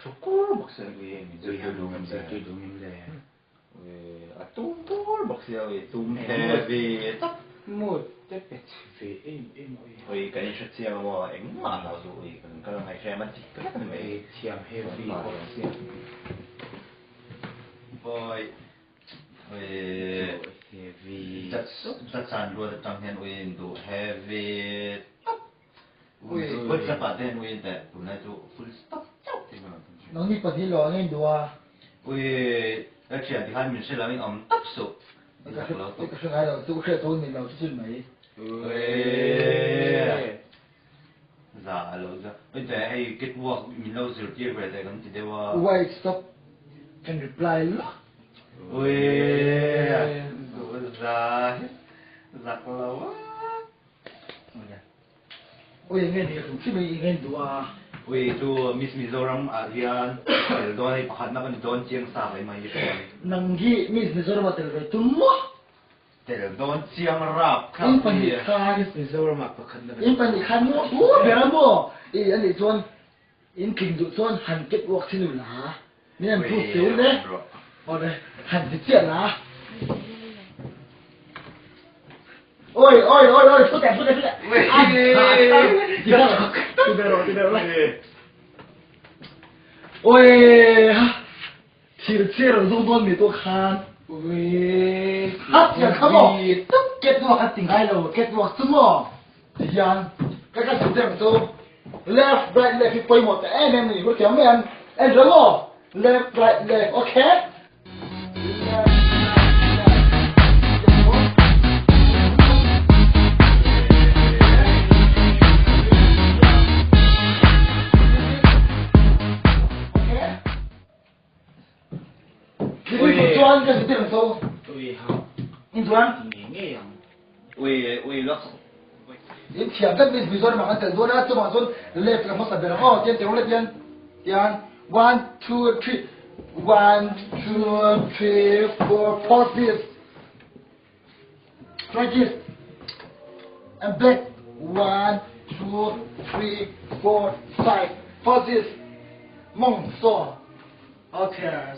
Thu kur bawk sia ui min zirtir duh ngem le. Zirtir duh ngem le. Ui a tum tur bawk sia ui tum heavy tak. Maw te pe chhe ve em em ui. Ui kan inhre chiang a maw engmah a hlau duh ui kan kal a ngaihre a dik vek a ni mai. Ui thiam heavy bawk sia. Boy ui chat rual atang hian ui in duh heavy tak. Ui WhatsApp ah te hian ui teh tunlai chu full stop chauh tih ka rawn tum thin. Nangni pahnih lo ang in duh a. Ui ka thian ti khan min hre lo in awm tawp suh. I zak lo tawp. Ka hre ngai lo chu ka hriat chu ni lo chu chin mai. Ui za a lo za. Ui teh hei catwalk min lo zirtir ve teh kan ti deuh a. Wait stop kan reply lawk. Ui za zak lo a. Ui nge ni hrim hrim i ngen duh a. Ui chu Miss Mizoram ah hian tel dawn hei pakhat na ka ni dawn chiang sa mai mai hi chuan. Nang hi Miss Mizoram ah tel ve tum maw? Tel dawn chiang rap kha In pahnih khan Miss Mizoram ah pakhat na ka ni. In pahnih khan maw pu ber a maw? I anih chuan in tling duh chuan han kep uak thin u la. Min an proof teh u le. Awle han ti chiah la. Oi oi oi oi thu teh thu teh thu teh. Ti ber ti ber ti ber la. Oi ha thir chhiar an zawng dawn mi tu khan. Ui ha tiang kha maw catwalk an ti ngai lo catwalk chu maw ti hian ka ka sawi deuh chu left right left hi pawimawh ta em em a ni hur thiam mai ang en reng aw left right left okay. Chuan ka zirtir ang cho. Ui ha. In chuan? Ngei ngei ang. Ui ui lawk. In thiam tlat Miss Mizoram ah kan tel dawn a chuvang chuan left ka hmasa ber ang aw tian tiang leh tian tian one two three one two three four four fifth try this and back one two three four five four this mong so okay.